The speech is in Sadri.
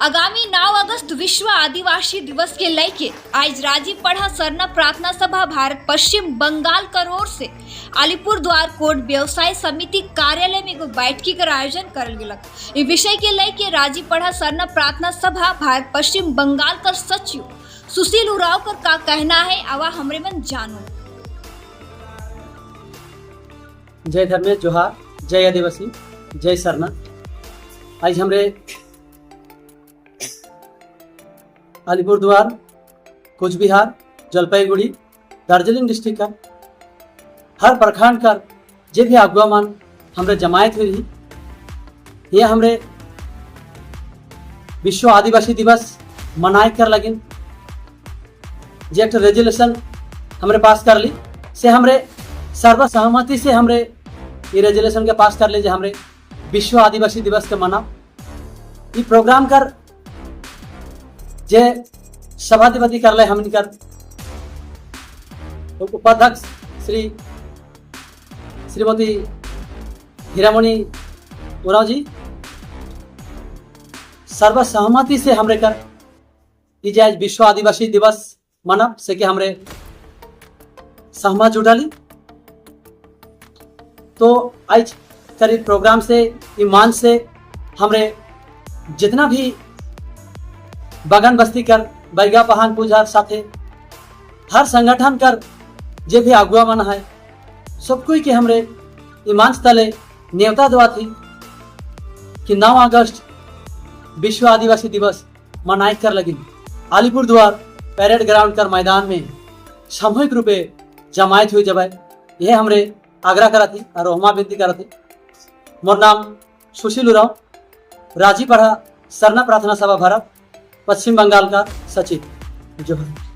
आगामी 9 अगस्त विश्व आदिवासी दिवस के लेके आज राजीपड़ा सरना प्रार्थना सभा भारत पश्चिम बंगाल कर ओर से अलीपुर द्वार कोर्ट व्यवसाय समिति कार्यालय में एगो बैठकी कर आयोजन करल गेलक। ई विषय के लेके राजीपड़ा सरना प्रार्थना सभा भारत पश्चिम बंगाल कर सचिव सुशील उरांव कर का कहना है, आवा हमरे मन जानो। जय धर्मेश जोहार, जय आदिवासी, जय सरना। आज हमरे अलीपुरद्वार, कूचबिहार, जलपाईगुड़ी, दार्जिलिंग डिस्ट्रिक्ट का हर प्रखंड का जे भी अगुआ मान हमरे जमायत हुई रही। ये हमरे विश्व आदिवासी दिवस मनाए कर लगिन जे एक रेजुलेशन हमरे पास कर ली से हमरे सर्वसहमति से हमरे ये रेजुलेशन के पास कर ली जे हमरे विश्व आदिवासी दिवस के मना। ये प्रोग्राम कर जे सभाधिपति कर ले हमन कर उपाध्यक्ष श्रीमती हीरामणि उरांव जी सर्वसहमति से हमरे कर ये जे आज विश्व आदिवासी दिवस मना से कि हमरे सहमत जुटाली। तो आज करीब प्रोग्राम से ईमान से हमरे जितना भी बगान बस्ती कर बैगा पहान पूजा साथे हर संगठन कर जे भी अगुआ बना है सब कोई के हमरे ईमान तले न्योता दवा थी कि 9 अगस्त विश्व आदिवासी दिवस मनाए कर लगी अलीपुर द्वार परेड ग्राउंड कर मैदान में सामूहिक रूपे जमायत हुई जब यह हमरे आग्रह करा थी और हमा विनती करा थी। मोर नाम सुशील उरांव, राजीपड़ा सरना प्रार्थना सभा भारत पश्चिम बंगाल का सचिव। जोहार।